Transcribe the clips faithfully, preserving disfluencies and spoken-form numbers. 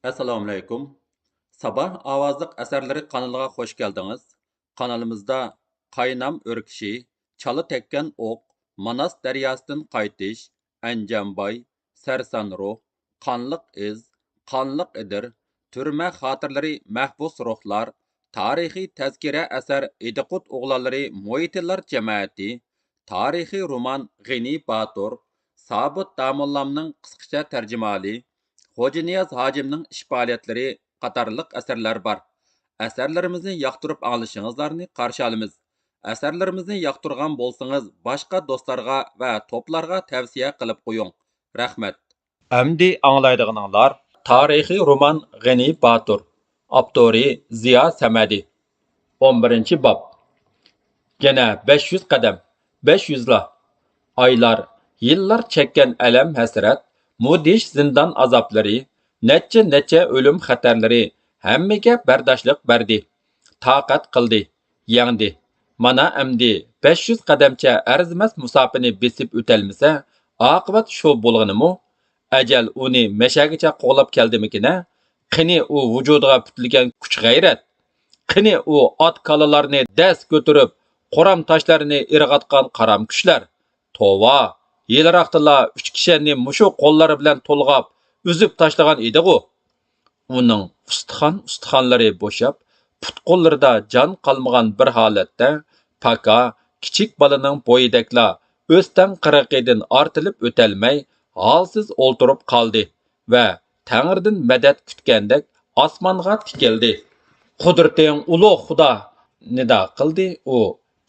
ئەسسالامۇئەلەيكۇم. ساباھ ئاۋازلىق ئەسەرلىرى قانىلىغا خوش كەلدىڭىز. قانىلىمىزدا قاينام ئۆركىشى، چالا تەگكەن ئوق، ماناس دەرياسىدىن قايتىش، ئەنجانباي، سەرسان روھ، قانلىق ئىز، قانلىق ئېدىر، تۈرمە خاتىرىلىرى، مەھبۇس روھلار، تارىخىي تەزكىرە ئەسەر ئىدىقۇت ئوغلانلىرى مۇھىتىنلار جەمەتى، تارىخىي رومان غېنى باتۇر، سابىت داموللامنىڭ قىسقىچە تەرجىمىھالى، خوجانىياز ھاجىمنىڭ ئىش پائالىيەتلىرى قاتارلىق ئەسەرلەر بار. ئەسەرلىرىمىزنى ياقتۇرۇپ ئاڭلىشىڭىزلارنى قارشى ئالىمىز. ئەسەرلىرىمىزنى ياقتۇرغان بولسىڭىز، باشقا دوستلارغا ۋە توپلارغا تەۋسىيە قىلىپ قويۇڭ. رەھمەت. ئەمدى ئاڭلايدىغىنىڭلار تارىخىي رومان غېنى باتۇر، ئاپتورى زىيا سەمەدى. ئون بىرىنچى باب. يەنە بەش يۈز قەدەم، بەش يۈزلا. ئايلار، يىللار چەككەن ئەلەم-ھەسرەت، مۇدھىش زىندان ئازابلىرى، نەچچە-نەچچە ئۆلۈم خەتەرلىرى ھەممىگە بەرداشلىق بەردى، تاقەت قىلدى، يەڭدى. مانا ئەمدى بەش يۈز قەدەمچە ئەرزىمەس مۇساپىنى بېسىپ ئۆتەلمىسە، ئاقىۋەت شۇ بولغىنىمۇ؟ ئەجەل ئۇنى مەشەگىچە قوغلاپ كەلدىمىكىنە؟ قېنى ئۇ ۋۇجۇدىغا پۈتۈلگەن كۈچ-غەيرەت؟ قېنى ئۇ ئات كاللىلارنى دەس كۆتۈرۈپ، قورام تاشلارنى ئىرغاتقان قارام كۈچلەر؟ توۋا، يىلراقتىلا ئۈچ كىشەننى مۇشۇ قوللىرى بىلەن تولغاپ، ئۈزۈپ تاشلىغان ئىدىغۇ. ئۇنىڭ ئۇستىخان-ئۇستىخانلىرى بوشاپ، پۇت-قوللىرىدا جان قالمىغان بىر ھالەتتە، پاكا، كىچىك بالىنىڭ بويىدەكلا ئۆستەڭ قىرىقىدىن ئارتىلىپ ئۆتەلمەي، ھالسىز ئولتۇرۇپ قالدى ۋە تەڭرىدىن مەدەت كۈتكەندەك ئاسمانغا تىكىلدى. «قۇدرىتىڭ ئۇلۇغ، خۇدا!» نىدا قىلدى ئۇ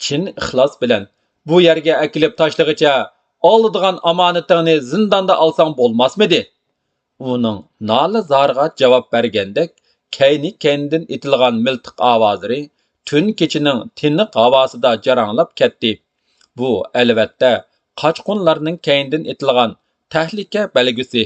چىن ئىخلاس بىلەن. «بۇ يەرگە ئەكېلىپ تاشلىغىچە ئالىدىغان ئامانىتىڭنى زىنداندا ئالساڭ بولماسمىدى؟» ئۇنىڭ نالە-زارىغا جاۋاب بەرگەندەك، كەينى-كەينىدىن ئېتىلغان مىلتىق ئاۋازلىرى تۈن كېچىنىڭ تىنىق ھاۋاسىدا جاراڭلاپ كەتتى. بۇ، ئەلۋەتتە، قاچقۇنلارنىڭ كەينىدىن ئېتىلغان تەھلىكە بەلگىسى.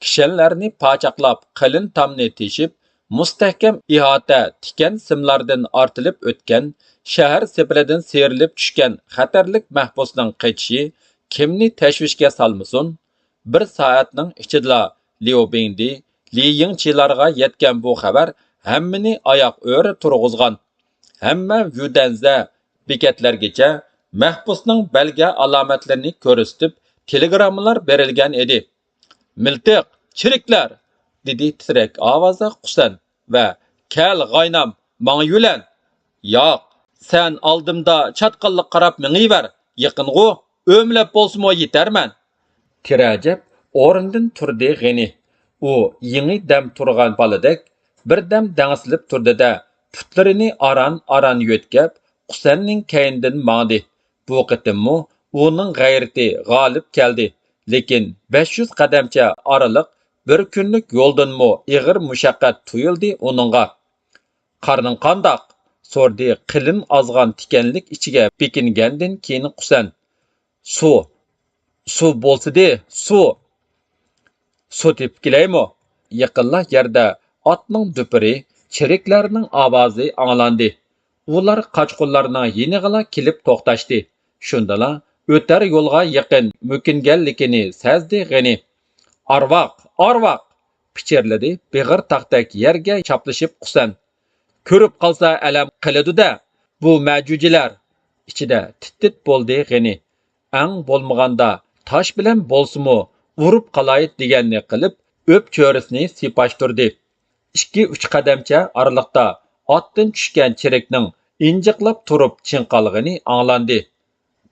كىشەنلەرنى پاچاقلاپ، قېلىن تامنى تېشىپ، مۇستەھكەم ئىھاتە تىكەن سىملاردىن ئارتىلىپ ئۆتكەن، شەھەر سېپىلىدىن سىيرىلىپ چۈشكەن خەتەرلىك مەھبۇسنىڭ قېچىشى كىمنى تەشۋىشكە سالمىسۇن؟ بىر سائەتنىڭ ئىچىدىلا ليۇ بىڭدى، لى يىڭچىلارغا يەتكەن بۇ خەۋەر ھەممىنى ئاياغ ئۆرە تۇرغۇزغان. ھەممە يۈدەنزە بېكەتلەرگىچە مەھبۇسنىڭ بەلگە ئالامەتلىرىنى كۆرسىتىپ، تېلېگراممىلار بېرىلگەن ئىدى. «مىلتىق، چېرىكلەر!» دېدى تىترەك ئاۋازدا قۇسەن ۋە «كەل، غاينام، ماڭا يۆلەن!» «ياق، سەن ئالدىمدا چاتقاللىق قاراپ مېڭىۋەر، يېقىنغۇ، ئۆمىلەپ بولسىمۇ يېتەرمەن!» تىرەجەپ ئورنىدىن تۇردى غېنى. ئۇ يېڭى دەم تۇرغان بالىدەك بىردەم دەڭسىلىپ تۇردى-دە، پۇتلىرىنى ئاران-ئاران يۆتكەپ، قۇسەننىڭ كەينىدىن ماڭدى. بۇ قېتىممۇ ئۇنىڭ غەيرىتى غالىب كەلدى. لېكىن بەش يۈز قەدەمچە ئارىلىق بىر كۈنلۈك يولدىنمۇ ئېغىر مۇشەققەت تۇيۇلدى ئۇنىڭغا. «قارنىڭ قانداق؟» سورىدى قېلىن ئازغان تىكەنلىك ئىچىگە بېكىنگەندىن كېيىن قۇسەن. «سۇ، سۇ بولسىدى، سۇ!» «سۇ تېپىپ كېلەيمۇ؟» يېقىنلا يەردە ئاتنىڭ دۈپۈرى، چېرىكلەرنىڭ ئاۋازى ئاڭلاندى. ئۇلار قاچقۇنلارنىڭ يېنىغىلا كېلىپ توختاشتى. شۇندىلا ئۆتەر يولغا يېقىن مۆكۈنگەنلىكىنى سەزدى غېنى. «ئارۋاق! ئارۋاق!» پىچىرلىدى بېغىر تاغدەك يەرگە چاپلىشىپ قۇسەن. «كۆرۈپ قالسا ئەلەم قىلىدۇ-دە بۇ مەجۈجىلەر!» ئىچىدە تىت-تىت بولدى غېنى. ئەڭ بولمىغاندا تاش بىلەن بولسىمۇ ئۇرۇپ قالاي دېگەننى قىلىپ، ئۆپچۆرىسىنى سىيپاشتۇردى. ئىككى-ئۈچ قەدەمچە ئارىلىقتا ئاتتىن چۈشكەن چېرىكنىڭ ئىنجىقلاپ تۇرۇپ چىڭقالغىنى ئاڭلاندى.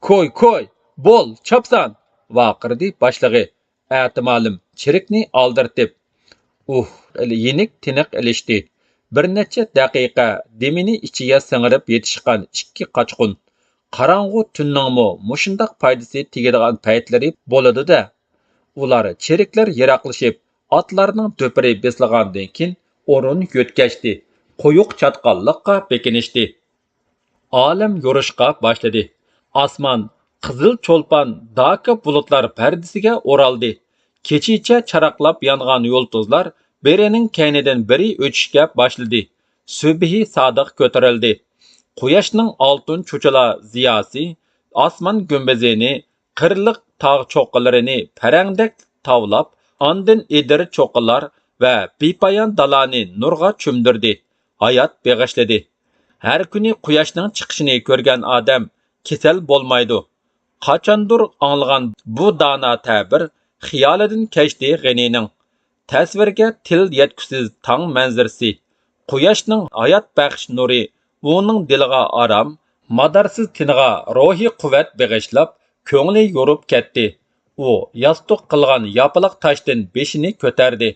«كوي، كوي! بول، چاپسان!» ۋارقىرىدى باشلىقى. ئەتىمالىم چېرىكنى ئالدىرىتىپ، ئۇھ، يېنىك تىنىق ئېلىشتى. بىر نەچچە دەقىقە دېمىنى ئىچىگە سىڭىرىپ يېتىشقان ئىككى قاچقۇن. قاراڭغۇ تۈننىڭمۇ مۇشۇنداق پايدىسى تېگىدىغان پەيتلىرى بولىدۇ-دە. ئۇلار چېرىكلەر يىراقلىشىپ، ئاتلارنىڭ دۈپۈرى بېسىلغاندىن كېيىن ئورۇن يۆتكەشتى، قويۇق چاتقاللىققا بېكىنىشتى. ئالەم يورۇشقا باشلىدى. ئاسمان قىزىل چولپان داكا بۇلۇتلار پەردىسىگە ئورالدى. كېچىچە چاراقلاپ يانغان يۇلتۇزلار بىرىنىڭ كەينىدىن بىرى ئۆچۈشكە باشلىدى. سۈبھى سادىق كۆتۈرۈلدى. قۇياشنىڭ ئالتۇن چوچۇلا زىياسى ئاسمان گۈمبىزىنى، قىرلىق تاغ چوققىلىرىنى پەرەڭدەك تاۋلاپ، ئاندىن ئېدىر چوققىلار ۋە بىپايان دالانى نۇرغا چۆمدۈردى، ھايات بېغىشلىدى. ھەر كۈنى قۇياشنىڭ چىقىشىنى كۆرگەن ئادەم كېسەل بولمايدۇ. قاچاندۇر ئاڭلىغان بۇ دانا تەبىر خىيالىدىن كەچتى غېنىنىڭ. تەسۋىرگە تىل يەتكۈسىز تاڭ مەنزىرىسى، قۇياشنىڭ ھايات بەخش نۇرى ئۇنىڭ دىلىغا ئارام، مادارسىز تېنىغا روھىي قۇۋۋەت بېغىشلاپ، كۆڭلى يورۇپ كەتتى. ئۇ ياستۇق قىلغان ياپىلاق تاشتىن بېشىنى كۆتەردى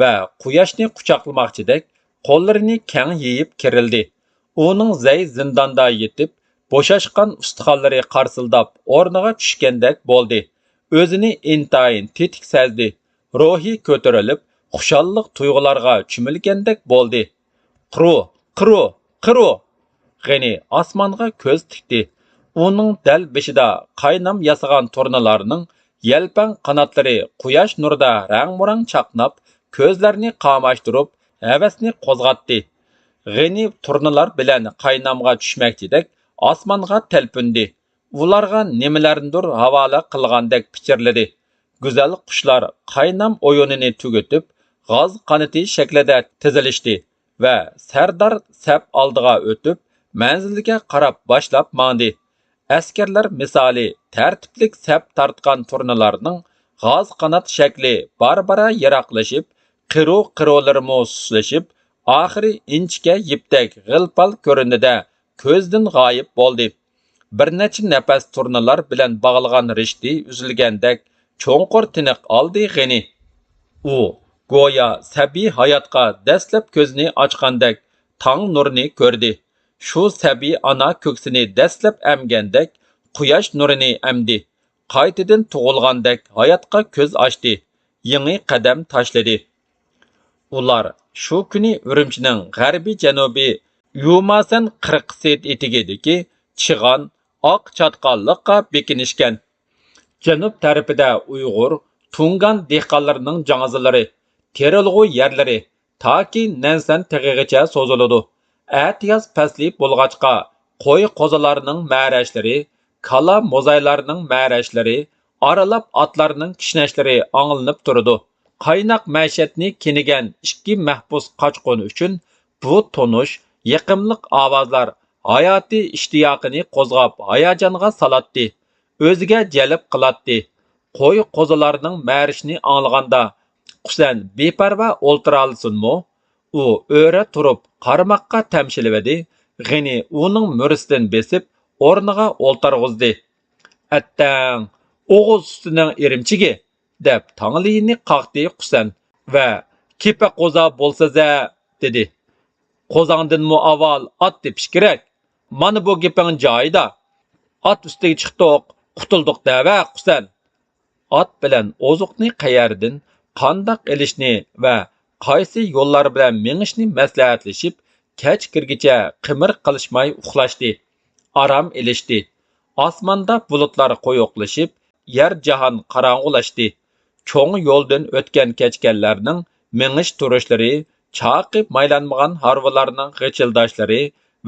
ۋە قۇياشنى قۇچاقلىماقچىدەك قوللىرىنى كەڭ يېيىپ كېرىلدى. ئۇنىڭ زەي زىنداندا يېتىپ، بوشاشقان ئۇستىخانلىرى قارسىلداپ ئورنىغا چۈشكەندەك بولدى. ئۆزىنى ئىنتايىن تېتىك سەزدى. روھى كۆتۈرۈلۈپ، خۇشاللىق تۇيغۇلارغا چۆمۈلگەندەك بولدى. قىرۇ، قىرۇ، قىرۇ! غېنى ئاسمانغا كۆز تىكتى. ئۇنىڭ دەل بېشىدا قاينام ياسىغان تۇرنىلارنىڭ يەلپەڭ قاناتلىرى قۇياش نۇرىدا رەڭمۇرەڭ چاقناپ، كۆزلەرنى قاماشتۇرۇپ، ھەۋەسنى قوزغاتتى. غېنى تۇرنىلار بىلەن قاينامغا چۈشمەكچىدەك ئاسمانغا تەلپۈندى. ئۇلارغا نېمىلەرنىدۇر ھاۋالە قىلغاندەك پىچىرلىدى. گۈزەل قۇشلار قاينام ئويۇنىنى تۈگىتىپ، غاز قانىتى شەكلىدە تىزىلىشتى ۋە سەردار سەپ ئالدىغا ئۆتۈپ، مەنزىلگە قاراپ باشلاپ ماڭدى. ئەسكەرلەر مىسالى تەرتىپلىك سەپ تارتقان تۇرنىلارنىڭ غاز قانات شەكلى بارا-بارا يىراقلىشىپ، قىرۇ-قىرۇلىرىمۇ سۇسلىشىپ، ئاخىرى ئىنچىكە يىپتەك غىل-پال كۆرۈنىدە كۆزدىن غايىب بولدى. بىر نەچچە نەپەس تۇرنىلار بىلەن باغلىغان رىشتى ئۈزۈلگەندەك چوڭقۇر تىنىق ئالدى غېنى. ئۇ گويا سەبىي ھاياتقا دەسلەپ كۆزىنى ئاچقاندەك تاڭ نۇرىنى كۆردى. شۇ سەبىي ئانا كۆكسىنى دەسلەپ ئەمگەندەك قۇياش نۇرىنى ئەمدى. قايتىدىن تۇغۇلغاندەك ھاياتقا كۆز ئاچتى. يېڭى قەدەم تاشلىدى. ئۇلار شۇ كۈنى ئۈرۈمچىنىڭ غەربىي جەنۇبىي يۇماسەن قىرغىسى ئېتىكىدىكى چىغان ئاق چاتقاللىققا بېكىنىشكەن. جەنۇب تەرىپىدە ئۇيغۇر، تۇڭگان دېھقانلىرىنىڭ جاڭزىلىرى، تېرىلغۇ يەرلىرى تاكى نەنسەن تېغىغىچە سوزۇلىدۇ. ئەتىياز پەسلى بولغاچقا، قوي-قوزىلارنىڭ مەرەشلىرى، كالا-موزايلارنىڭ مەرەشلىرى، ئارىلاپ ئاتلارنىڭ كىشنەشلىرى ئاڭلىنىپ تۇرىدۇ. قايناق مەشەدنى كېنىگەن ئىككى مەھبۇس قاچقۇن ئۈچۈن بۇ تونۇش، يېقىملىق ئاۋازلار ھاياتىي ئىشتىياقىنى قوزغاپ، ھاياجانغا سالاتتى، ئۆزىگە جەلپ قىلاتتى. قوي-قوزىلارنىڭ مەرىشىنى ئاڭلىغاندا، قۇسەن بىپەرۋا ئولتۇرالىسۇنمۇ؟ ئۇ ئۆرە تۇرۇپ قارىماققا تەمشىلىۋىدى، غېنى ئۇنىڭ مۈرىسىدىن بېسىپ، ئورنىغا ئولتۇرغۇزدى. ئەتتەڭ، ئوغۇز سۈتىنىڭ ئىرىمچىكى! دەپ تاڭلىيىنى قاقتى قۇسەن ۋە كېپە قوزا بولسىزە! دېدى. قوزاڭدىنمۇ ئاۋۋال ئات تېپىش كېرەك. مانا بۇ گېپىڭ جايىدا. ئات ئۈستىگە چىقتۇق، قۇتۇلدۇق دەۋە قۇسەن. ئات بىلەن ئوزۇقنى قەيەردىن، قانداق ئېلىشنى ۋە قايسى يوللار بىلەن مېڭىشنى مەسلىھەتلىشىپ، كەچ كىرگىچە قىمىر قىلىشماي ئۇخلاشتى. ئارام ئېلىشتى. ئاسماندا بۇلۇتلار قويۇقلىشىپ، يەر جاھان قاراڭغۇلاشتى. چوڭ يولدىن ئۆتكەن-كەچكەنلەرنىڭ مېڭىش-تۇرۇشلىرى، چاقى مايلانمىغان ھارۋىلارنىڭ غىچىلداشلىرى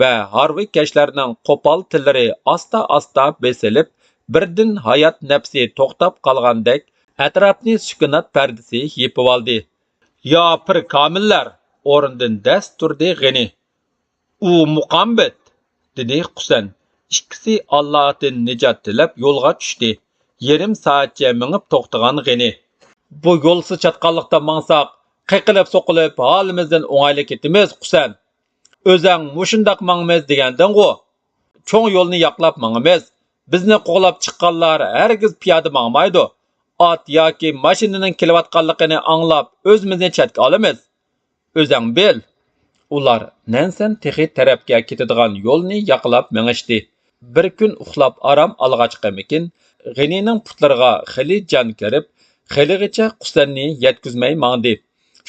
ۋە ھارۋىكەشلەرنىڭ قوپال تىللىرى ئاستا-ئاستا بېسىلىپ، بىردىن ھايات نەپسى توختاپ قالغاندەك، ئەتراپنى سۈكۈنات پەردىسى يېپىۋالدى. يا پىر كامىللەر! ئورنىدىن دەس تۇردى غېنى. ئۇ مۇقامبەت! دېدى قۇسەن. ئىككىسى ئاللادىن نىجات تىلەپ يولغا چۈشتى. يېرىم سائەتچە مېڭىپ توختىغان غېنى. بۇ يولسىز چاتقاللىقتا ماڭساق، قېقىلىپ-سوقۇلۇپ ھالىمىزدىن ئوڭايلا كېتىمىز، قۇسەن. ئۆزەڭ مۇشۇنداق ماڭىمىز دېگەنىدىڭغۇ؟ چوڭ يولنى ياقلاپ ماڭىمىز. بىزنى قوغلاپ چىققانلار ھەرگىز پىيادە ماڭمايدۇ. ئات ياكى ماشىنىنىڭ كېلىۋاتقانلىقىنى ئاڭلاپ، ئۆزىمىزنى چەتكە ئالىمىز. ئۆزەڭ بىل. ئۇلار نەنسەن تېغى تەرەپكە كېتىدىغان يولنى ياقلاپ مېڭىشتى. بىر كۈن ئۇخلاپ ئارام ئالغاچقىمىكىن، غېنىنىڭ پۇتلىرىغا خېلى جان كىرىپ، خېلىغىچە قۇسەننى يەتكۈزمەي ماڭدى.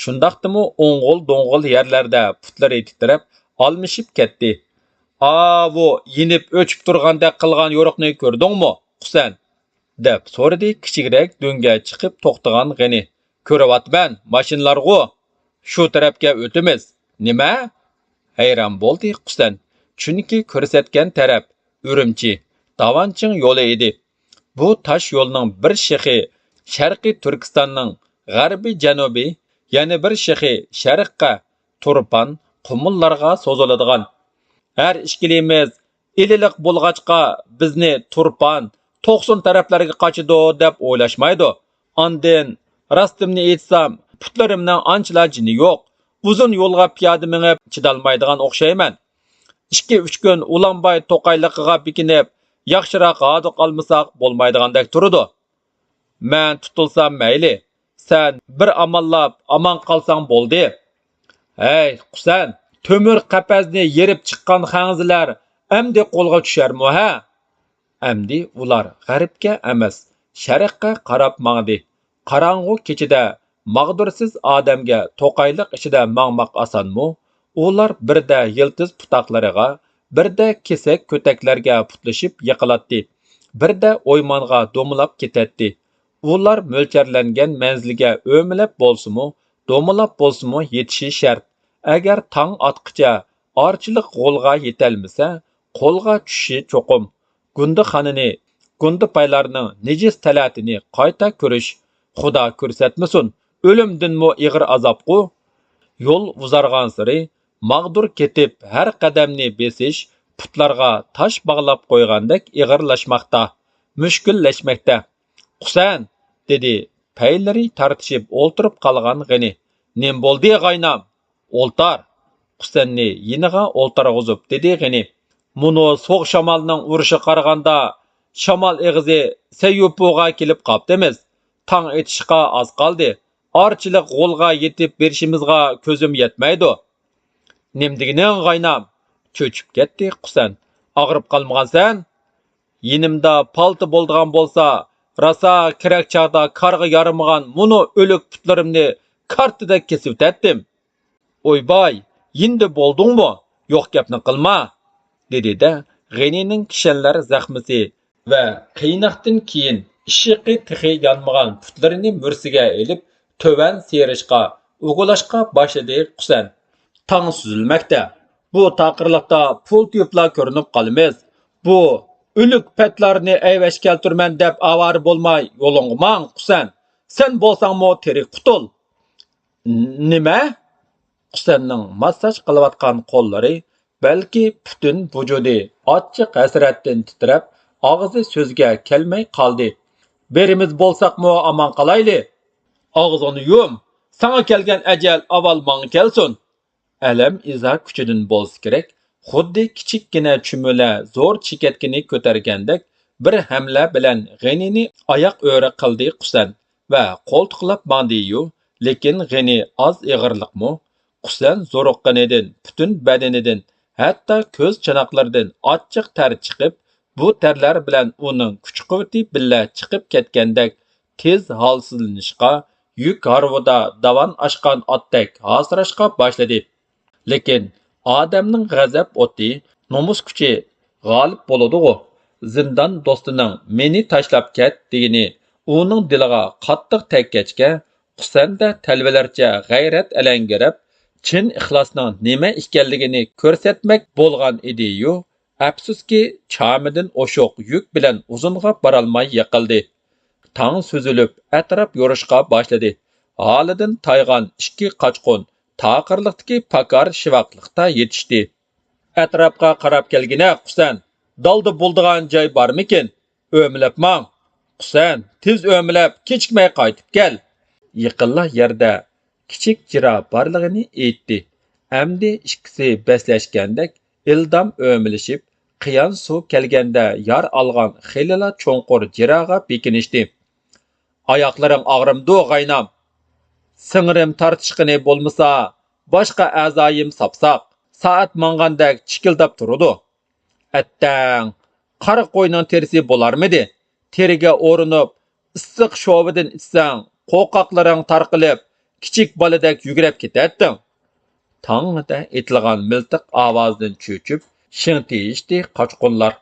شۇنداقتىمۇ ئوڭغۇل-دوڭغۇل يەرلەردە پۇتلىرى تىترەپ، ئالمىشىپ كەتتى. ئاۋۇ يېنىپ ئۆچۈپ تۇرغاندەك قىلغان يورۇقنى كۆردۈڭمۇ، قۇسەن؟ دەپ سورىدى كىچىكرەك دۆڭگە چىقىپ توختىغان غېنى. كۆرۈۋاتىمەن، ماشىنىلارغۇ. شۇ تەرەپكە ئۆتىمىز. نېمە؟ ھەيران بولدى قۇسەن. چۈنكى كۆرسەتكەن تەرەپ ئۈرۈمچى، داۋانچىڭ يولى ئىدى. بۇ تاش يولنىڭ بىر شېخى شەرقىي تۈركىستاننىڭ غەربىي جەنۇبىي يەنە بىر شېخى شەرققە، تۇرپان قۇمۇللارغا سوزۇلىدىغان. ھەر ئىككىلىمىز ئىلىلىق بولغاچقا، بىزنى تۇرپان توقسۇن تەرەپلەرگە قاچىدۇ دەپ ئويلاشمايدۇ. ئاندىن، راستىمنى ئېيتسام، پۇتلىرىمنىڭ ئانچىلا جېنى يوق. ئۇزۇن يولغا پىيادە مېڭىپ چىدالمايدىغان ئوخشايمەن. ئىككى-ئۈچ كۈن ئۇلانباي توقايلىقىغا بېكىنىپ، ياخشىراق ھاردۇق ئالمىساق بولمايدىغاندەك تۇرىدۇ. مەن تۇتۇلسام مەيلى، سەن بىر ئامانلاپ ئامان قالساڭ بولدى. ھەي، قۇسەن، تۆمۈر قەپەسنى يېرىپ چىققان خەنزۇلار ئەمدى قولغا چۈشەرمۇ ھە؟ ئەمدى ئۇلار غەربكە ئەمەس، شەرققە قاراپ ماڭدى. قاراڭغۇ كېچىدە ماغدۇرسىز ئادەمگە توقايلىق ئىچىدە ماڭماق ئاسانمۇ؟ ئۇلار بىردە يىلتىز پۇتاقلىرىغا، بىردە كېسەك كۆتەكلەرگە پۇتلىشىپ يىقىلاتتى، بىردە ئويمانغا دومىلاپ كېتەتتى. ئۇلار مۆلچەرلەنگەن مەنزىلگە ئۆمىلەپ بولسىمۇ، دومىلاپ بولسىمۇ يېتىشى شەرت. ئەگەر تاڭ ئاتقىچە ئارچىلىق غولغا يېتەلمىسە، قولغا چۈشۈشى چوقۇم. گۇندىخانىنى، گۇندىپايلارنىڭ نىجىس تەلەتىنى قايتا كۆرۈش، خۇدا كۆرسەتمىسۇن، ئۆلۈمدىنمۇ ئېغىر ئازابقۇ. يول ئۇزارغانسېرى ماغدۇر كېتىپ، ھەر قەدەمنى بېسىش پۇتلارغا تاش باغلاپ قويغاندەك ئېغىرلاشماقتا، مۈشكۈللەشمەكتە. قۇسەن! دېدى پەيلىرى تارتىشىپ ئولتۇرۇپ قالغان غېنى. نېمە بولدى، غاينام؟ ئولتۇر! قۇسەننى يېنىغا ئولتۇرغۇزۇپ دېدى غېنى. مۇنۇ سوغۇق شامالنىڭ ئۇرۇشىغا قارىغاندا، شامال ئېغىزى سەييۇپۇغا كېلىپ قاپتىمىز. تاڭ ئېتىشقا ئاز قالدى. ئارچىلىق غولغا يېتىپ بېرىشىمىزغا كۆزۈم يەتمەيدۇ. نېمە دېگىنىڭ، غاينام؟ چۆچۈپ كەتتى قۇسەن. ئاغرىپ قالمىغانسەن؟ يېنىمدا پالتا بولىدىغان بولسا، راسا كېرەك چاغدا كارغا يارىمىغان مۇنۇ ئۆلۈك پۇتلىرىمنى كارتىدەك كېسىۋېتەتتىم. ئويباي، يېنىدە بولدۇڭمۇ؟ يوق گەپنى قىلما، دېدى-دە، غېنىنىڭ كىشەنلەر زەخمىسى ۋە قىيناقتىن كېيىن ئىششىقى تېخى يانمىغان پۇتلىرىنى مۈرىسىگە ئېلىپ، تۆۋەن سىيرىشقا، ئۇۋىلاشقا باشلىدى قۇسەن. تاڭ سۈزۈلمەكتە. بۇ تاقىرلىقتا پۇل تېپىپلا كۆرۈنۈپ قالىمىز. بۇ ئۆلۈك پەتلارنى ئەيۋەشكە كەلتۈرىمەن دەپ ئاۋارە بولماي يولۇڭغا ماڭ، قۇسەن. سەن بولساڭمۇ تىرىك قۇتۇل. نېمە؟ قۇسەننىڭ ماسساژ قىلىۋاتقان قوللىرى، بەلكى پۈتۈن ۋۇجۇدى ئاچچىق ھەسرەتتىن تىترەپ، ئاغزى سۆزگە كەلمەي قالدى. بىرىمىز بولساقمۇ ئامان قالايلى. ئاغزىڭنى يۇم، ساڭا كەلگەن ئەجەل ئاۋۋال ماڭا كەلسۇن. ئەلەم ئىزا كۈچىدىن بولسا كېرەك، خۇددى كىچىككىنە چۈمۈلە زور چېكەتكىنى كۆتەرگەندەك بىر ھەملە بىلەن غېنىنى ئاياق ئۆرە قىلدى قۇسەن ۋە قولتۇقلاپ ماڭدى يۇ، لېكىن غېنى ئاز ئېغىرلىقمۇ؟ قۇسەن زورۇققىنىدىن پۈتۈن بەدىنىدىن، ھەتتا كۆز چاناقلىرىدىن ئاچچىق تەر چىقىپ، بۇ تەرلەر بىلەن ئۇنىڭ كۈچ-قۇۋۋىتى بىللە چىقىپ كەتكەندەك تېز ھالسىزلىنىشقا، يۈك ھارۋىدا داۋان ئاشقان ئاتتەك ھاسىراشقا باشلىدى. لېكىن ئادەمنىڭ غەزەپ ئوتى، نومۇس كۈچى غالىب بولىدىغۇ. زىندان دوستىنىڭ مېنى تاشلاپ كەت دېگىنى ئۇنىڭ دىلىغا قاتتىق تەگكەچكە، قۇسەندە تەلۋىلەرچە غەيرەت ئەلەڭگىرەپ، چىن ئىخلاسنىڭ نېمە ئىكەنلىكىنى كۆرسەتمەك بولغان ئىدىيۇ، ئەپسۇسكى، چامىدىن ئوشۇق يۈك بىلەن ئۇزۇنغا بارالماي يىقىلدى. تاڭ سۈزۈلۈپ، ئەتراپ يورۇشقا باشلىدى. ھالىدىن تايغان ئىككى قاچقۇن تاقىرلىقتىكى پاكار شىۋاقلىقتا يېتىشتى. ئەتراپقا قاراپ كەلگىنە، قۇسەن. دالدا بولىدىغان جاي بارمىكىن؟ ئۆمىلەپ ماڭ. قۇسەن، تېز ئۆمىلەپ، كېچىكمەي قايتىپ كەل. يېقىنلا يەردە كىچىك جىرا بارلىقىنى ئېيتتى. ئەمدى ئىككىسى بەسلەشكەندەك ئىلدام ئۆمىلىشىپ، قىيان سۇ كەلگەندە يار ئالغان خېلىلا چوڭقۇر جىراغا بېكىنىشتى. ئاياقلىرىڭ ئاغرىمدۇ، غاينام؟ سىڭىرىم تارتىشقىنى بولمىسا، باشقا ئەزايىم ساپساق، سائەت ماڭغاندەك چىكىلداپ تۇرىدۇ. ئەتتەڭ، قارا قوينىڭ تېرىسى بولارمىدى؟ تېرىگە ئورىنىپ، ئىسسىق شوۋىدىن ئىچسەڭ، قوقاقلىرىڭ تارقىلىپ، كىچىك بالىدەك يۈگرەپ كېتەتتىڭ. تاڭدە ئېتىلغان مىلتىق ئاۋازىدىن چۆچۈپ، شىڭ تېيىشتى قاچقۇنلار.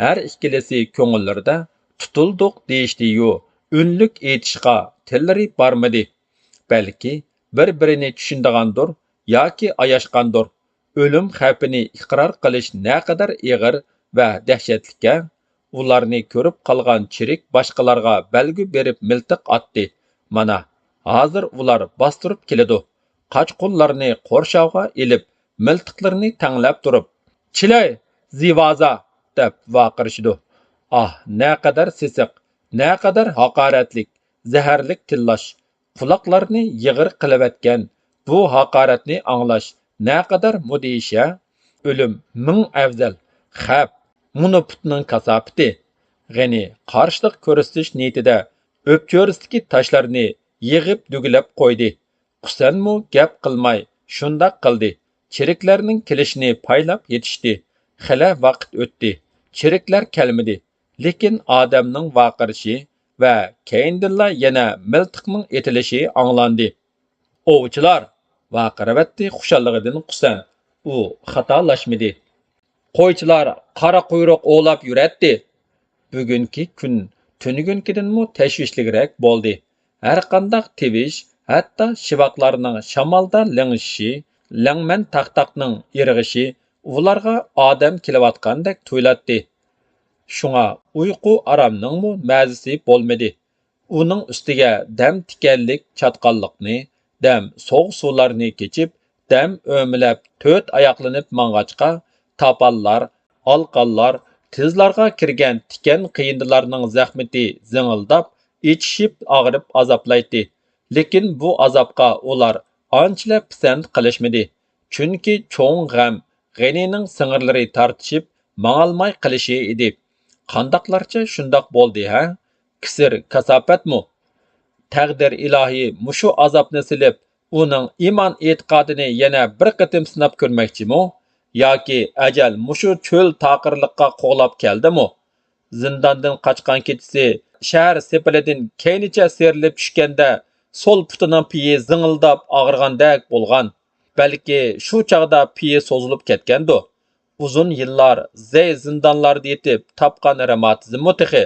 ھەر ئىككىلىسى كۆڭۈللىرىدە تۇتۇلدۇق دېيىشتىيۇ، ئۈنلۈك ئېيتىشقا تىللىرى بارمىدى. بەلكى بىر-بىرىنى چۈشىنىدىغاندۇر ياكى ئاياشقاندۇر. ئۆلۈم خەۋپىنى ئىقرار قىلىش نەقەدەر ئېغىر ۋە دەھشەتلىككەن؟ ئۇلارنى كۆرۈپ قالغان چىرىك باشقىلارغا بەلگە بېرىپ مىلتىق ئاتتى. مانا، ھازىر ئۇلار باستۇرۇپ كېلىدۇ. قاچقۇنلارنى قورشاۋغا ئېلىپ، مىلتىقلىرىنى تەڭلەپ تۇرۇپ، «چىلەي، زىۋازا!» دەپ ۋارقىرىشىدۇ. ئاھ، نەقەدەر سېسىق، نەقەدەر ھاقارەتلىك، زەھەرلىك تىللاش! قۇلاقلارنى يىغىر قىلىۋەتكەن بۇ ھاقارەتنى ئاڭلاش نەقەدەر مۇدھىش ھە! ئۆلۈم مىڭ ئەۋزەل. خەپ، مۇنۇ پۇتنىڭ كاساپىتى. غېنى قارشىلىق كۆرسىتىش نىيىتىدە ئۆپچۆرىسىدىكى تاشلارنى يىغىپ دۈگىلەپ قويدى. قۇسەنمۇ گەپ قىلماي شۇنداق قىلدى. چېرىكلەرنىڭ كېلىشىنى پايلاپ يېتىشتى. خېلى ۋاقىت ئۆتتى. چېرىكلەر كەلمىدى. لېكىن ئادەمنىڭ ۋارقىرىشى ۋە كەينىدىنلا يەنە مىلتىقنىڭ ئېتىلىشى ئاڭلاندى. «ئوۋچىلار!» ۋارقىرىۋەتتى خۇشاللىقىدىن قۇسەن. ئۇ خاتالاشمىدى. قويچىلار قارا قۇيرۇق ئوۋلاپ يۈرەتتى. بۈگۈنكى كۈن تۈنۈگۈنكىدىنمۇ تەشۋىشلىكرەك بولدى. ھەرقانداق تىۋىش، ھەتتا شىۋاقلارنىڭ شامالدا لىڭشىشى، لەڭمەن تاختاقنىڭ ئىرغىشى ئۇلارغا ئادەم كېلىۋاتقاندەك تۇيۇلاتتى. شۇڭا ئۇيقۇ ئارامنىڭمۇ مەزىسى بولمىدى. ئۇنىڭ ئۈستىگە دەم تىكەنلىك چاتقاللىقنى، دەم سوغۇق سۇلارنى كېچىپ، دەم ئۆمىلەپ تۆت ئاياقلىنىپ ماڭغاچقا، تاپانلار، ئالقانلار، تىزلارغا كىرگەن تىكەن قېيىندىلارنىڭ زەخمىتى زىڭىلداپ، ئىچىشىپ ئاغرىپ ئازابلايتتى. لېكىن بۇ ئازابقا ئۇلار ئانچىلەپ پىسەنت قىلىشمىدى. چۈنكى چوڭ غەم غېنىنىڭ سىڭىرلىرى تارتىشىپ ماڭالماي قېلىشى ئىدى. قانداقلارچە شۇنداق بولدى ھە؟ كىسىر كاساپەتمۇ؟ تەقدىر ئىلاھى مۇشۇ ئازابنى سېلىپ، ئۇنىڭ ئىمان ئېتىقادىنى يەنە بىر قېتىم سىناپ كۆرمەكچىمۇ؟ ياكى ئەجەل مۇشۇ چۆل تاقىرلىققا قوغلاپ كەلدىمۇ؟ زىنداندىن قاچقان كېچىسى شەھەر سېپىلىدىن كەينىچە سىيرىلىپ چۈشكەندە، سول پۇتىنىڭ پېيى زىڭىلداپ ئاغرىغاندەك بولغان. بەلكى شۇ چاغدا پېيى سوزۇلۇپ كەتكەندۇ. ئۇزۇن يىللار زەي زىندانلاردا يېتىپ تاپقان رېماتىزممۇ تېخى،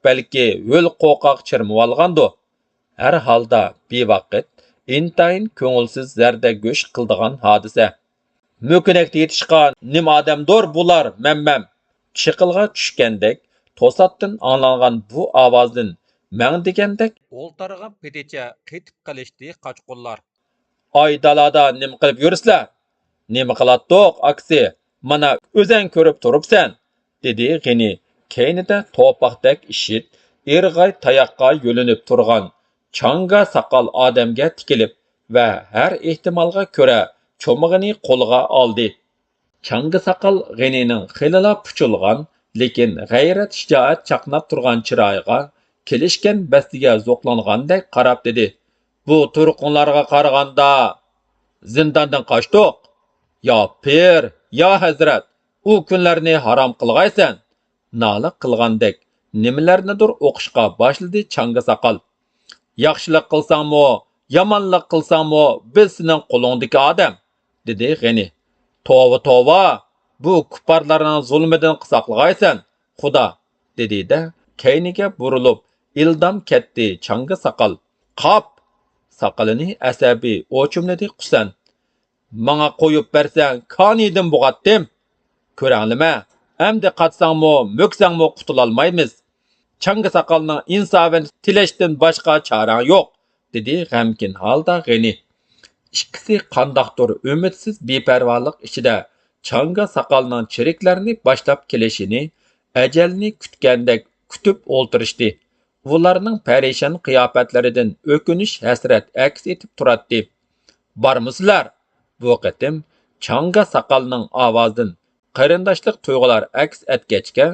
بەلكى ھۆل قوقاق چىرمىۋالغاندۇ. ھەر ھالدا بىۋاقىت، ئىنتايىن كۆڭۈلسىز زەردە گۆش قىلىدىغان ھادىسە. مۆكۈنەكتە يېتىشقان نېمە ئادەمدۇر بۇلار، مەممەم! چېقىلغا چۈشكەندەك توساتتىن ئاڭلانغان بۇ ئاۋازدىن مەڭ دېگەندەك ئولتۇرغان پېتىچە قېتىپ قېلىشتى قاچقۇنلار. ئاي دالادا نېمە قىلىپ يۈرىسىلەر؟ نېمە قىلاتتۇق، ئاكىسى؟ مانا ئۆزەڭ كۆرۈپ تۇرۇپسەن، دېدى غېنى كەينىدە توپاقتەك ئىششىت، ئىرغاي تاياققا يۆلىنىپ تۇرغان چاڭگا ساقال ئادەمگە تىكىلىپ ۋە ھەر ئېھتىمالغا كۆرە چومىغىنى قولىغا ئالدى. چاڭگا ساقال غېنىنىڭ خېلىلا پۇچۇلغان، لېكىن غەيرەت-شىجائەت چاقناپ تۇرغان چىرايىغا، كېلىشكەن بەستىگە زوقلانغاندەك قاراپ دېدى: «بۇ تۇرقۇڭلارغا قارىغاندا زىنداندىن قاچتۇق. يا پىر، يا ھەزرەت، ئۇ كۈنلەرنى ھارام قىلغايسەن!» نالە قىلغاندەك نېمىلەرنىدۇر ئوقۇشقا باشلىدى چاڭگا ساقال. «ياخشىلىق قىلساڭمۇ، يامانلىق قىلساڭمۇ، بىز سېنىڭ قولۇڭدىكى ئادەم»، دېدى غېنى. «توۋا، توۋا! بۇ كۇپپارلارنىڭ زۇلمىدىن ساقلىغايسەن، خۇدا!» دېدى-دە، كەينىگە بۇرۇلۇپ ئىلدام كەتتى چاڭگا ساقال. «قاپ!» ساقىلىنى ئەسەبىي ئوچۇملىدى قۇسەن. «ماڭا قويۇپ بەرسەڭ، كانىيدىن بوغاتتىم. كۆرەڭلىمە، ئەمدى قاچساڭمۇ، مۆكسەڭمۇ قۇتۇلالمايمىز. چاڭگا ساقالنىڭ ئىنسابىنى تىلەشتىن باشقا چارەڭ يوق»، دېدى غەمكىن ھالدا غېنى. ئىككىسى قانداقتۇر ئۈمىدسىز بىپەرۋالىق ئىچىدە چاڭگا ساقالنىڭ چېرىكلەرنى باشلاپ كېلىشىنى ئەجەلنى كۈتكەندەك كۈتۈپ ئولتۇرۇشتى. ئۇلارنىڭ پەرىشان قىياپەتلىرىدىن ئۆكۈنۈش، ھەسرەت ئەكس ئېتىپ تۇراتتى. «بارمۇسىلەر؟» بۇ قېتىم چاڭگا ساقالنىڭ ئاۋازىدىن قېرىنداشلىق تۇيغۇلار ئەكس ئەتكەچكە،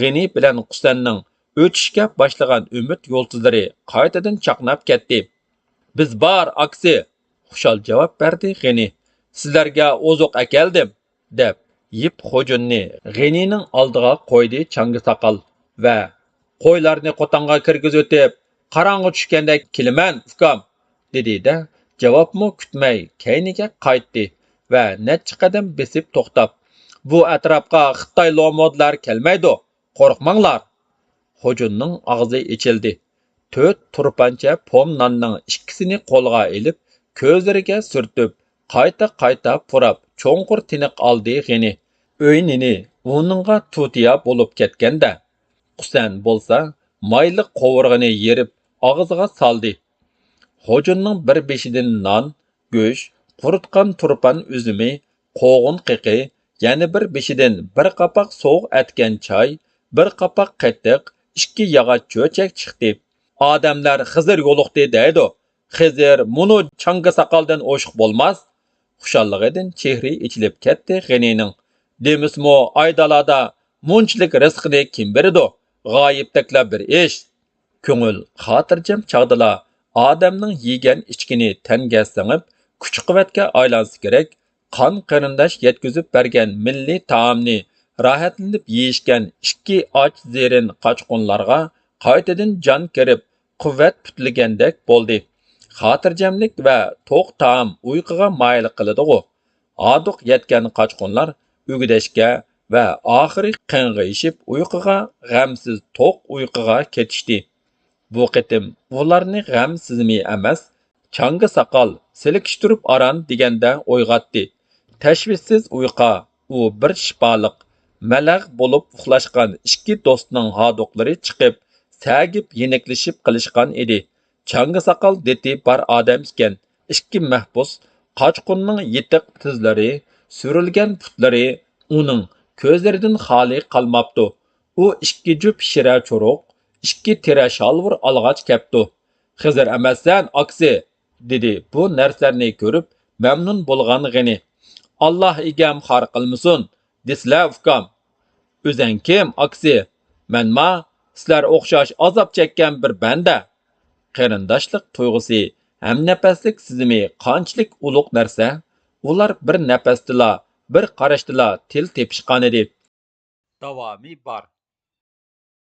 غېنى بىلەن قۇسەننىڭ ئۆچۈشكە باشلىغان ئۈمىد يۇلتۇزلىرى قايتىدىن چاقناپ كەتتى. «بىز بار، ئاكىسى!» خۇشال جاۋاب بەردى غېنى. «سىلەرگە ئوزۇق ئەكەلدىم!» دەپ، يىپ خوجۇننى غېنىنىڭ ئالدىغا قويدى چاڭگا ساقال ۋە: «قويلارنى قوتانغا كىرگۈزۈۋېتىپ، قاراڭغۇ چۈشكەندە كېلىمەن، ئۇكام!» دېدى-دە، جاۋابمۇ كۈتمەي كەينىگە قايتتى ۋە نەچچە قەدەم بېسىپ توختاپ: «بۇ ئەتراپقا خىتاي لومۇدلار كەلمەيدۇ، قورقماڭلار!» خوجۇننىڭ ئاغزى ئېچىلدى. تۆت تۇرپانچە پوم ناننىڭ ئىككىسىنى قولىغا ئېلىپ، كۆزلىرىگە سۈرتۈپ، قايتا-قايتا پۇراپ، چوڭقۇر تىنىق ئالدى غېنى. ئۆي نېنى ئۇنىڭغا تۇتىيا بولۇپ كەتكەندە، قۇسەن بولسا مايلىق قوۋۇرغىنى يېرىپ ئاغزىغا سالدى. خوجۇننىڭ بىر بېشىدىن نان، گۆش، قۇرۇتقان تۇرپان ئۈزۈمى، قوغۇن قېقى، يەنە بىر بېشىدىن بىر قاپاق سوغۇق ئەتكەن چاي، بىر قاپاق قېتىق، ئىككى ياغاچ چۆچەك چىقتى. ئادەملەر خىزىر يولۇقتى دەيدۇ. خىزىر مۇنۇ چاڭگا ساقالدىن ئوشۇق بولماس. خۇشاللىقىدىن چېھرى ئېچىلىپ كەتتى غېنىنىڭ. دېمىسىمۇ ئايدالادا مۇنچىلىك رىزقىنى كىم بېرىدۇ؟ غايىبتەكلا بىر ئىش. كۆڭۈل خاتىرجەم چاغدىلا ئادەمنىڭ يېگەن ئىچكىنى تەنگە سىڭىپ، كۈچ-قۇۋۋەتكە ئايلانسا كېرەك. قان قېرىنداش يەتكۈزۈپ بەرگەن مىللىي تائامنى راھەتلىنىپ يېيىشكەن ئىككى ئاچ زېرىن قاچقۇنلارغا قايتىدىن جان كىرىپ، قۇۋۋەت پۈتلىگەندەك بولدى. خاتىرجەملىك ۋە توق تائام ئۇيقۇغا مايىل قىلىدىغۇ. ھادۇق يەتكەن قاچقۇنلار ئۈگدەشكە ۋە ئاخىرى قېڭىغا ئېشىپ ئۇيقۇغا، غەمسىز توق ئۇيقۇغا كېتىشتى. بۇ قېتىم ئۇلارنى غەم سىزىمى ئەمەس، چاڭگا ساقال سىلكىشتۈرۈپ ئاران دېگەندە ئويغاتتى. تەشۋىشسىز ئۇيقا ئۇ بىر شىپالىق، مەلەغ بولۇپ ئۇخلاشقان ئىككى دوستنىڭ ھادۇقلىرى چىقىپ، سەگىپ يېنىكلىشىپ قېلىشقان ئىدى. چاڭگا ساقال دېتى بار ئادەم ئىكەن. ئىككى مەھبۇس قاچقۇننىڭ يېتىق تىزلىرى، سۈرۈلگەن پۇتلىرى ئۇنىڭ كۆزلىرىدىن خالىي قالماپتۇ. ئۇ ئىككى جۈپ شىرە چورۇق، ئىككى تىرە شالۋۇر ئالغاچ كەپتۇ. خىزىر ئەمەسسەن، ئاكىسى! دېدى بۇ نەرسىلەرنى كۆرۈپ مەمنۇن بولغان غېنى. ئاللا ئىگەم خار قىلمىسۇن، دېسىلە ئۇكام. ئۆزەڭ كىم، ئاكىسى؟ مەنما سىلەر ئوخشاش ئازاب چەككەن بىر بەندە. قېرىنداشلىق تۇيغۇسى، ھەمنەپەسلىك سېزىمى قانچىلىك ئۇلۇغ نەرسە، ئۇلار بىر نەپەستىلا، بىر قاراشتىلا تىل تېپىشقانىدى. داۋامى بار.